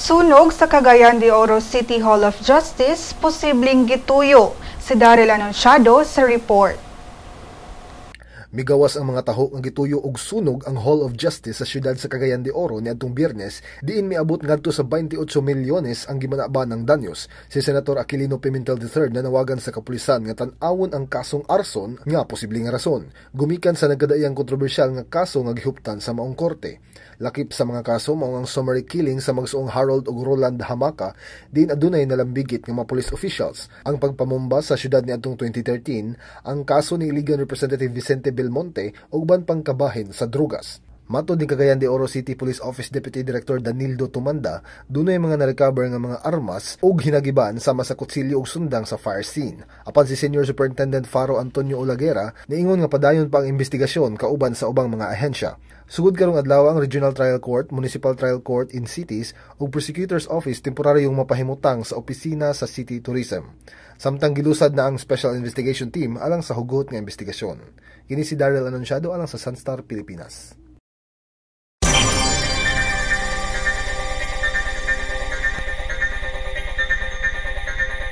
Sunog sa Cagayan de Oro City Hall of Justice, posibleng gituyo. Si Daryl Anunciado sa report. Migawas ang mga taho nga gituyo og sunog ang Hall of Justice sa siyudad sa Cagayan de Oro niadtong Biyernes, diin miabot ngadto sa 28 milyones ang gimanaban ng danyos. Si Senator Aquilino Pimentel III nanawagan sa kapulisan nga tan-awon ang kasong arson nga posible nga rason, gumikan sa nagkadaiyang kontrobersyal nga kaso nga gihuptan sa maong korte. Lakip sa mga kaso mao ang summary killing sa magsuong Harold ug Roland Hamaka, diin adunay nalambigit nga mga police officials, ang pagpamomba sa syudad niadtong 2013, ang kaso ni Iligan Representative Vicente Belmonte ug uban pang kabahin sa drugas. Matod ni Cagayan de Oro City Police Office Deputy Director Danildo Tumanda, dunay mga na-recover nga mga armas ug hinagiban sama sa kutsilyo ug sundang sa fire scene. Apan si Senior Superintendent Faro Antonio Olaguera niingon nga padayon pa ang investigasyon kauban sa ubang mga ahensya. Sugod karong adlaw, ang Regional Trial Court, Municipal Trial Court in cities ug Prosecutor's Office temporaryong mapahimutang sa opisina sa City Tourism. Samtang gilusad na ang Special Investigation Team alang sa hugot nga investigasyon. Kini si Daryl Anunciado alang sa Sunstar Pilipinas.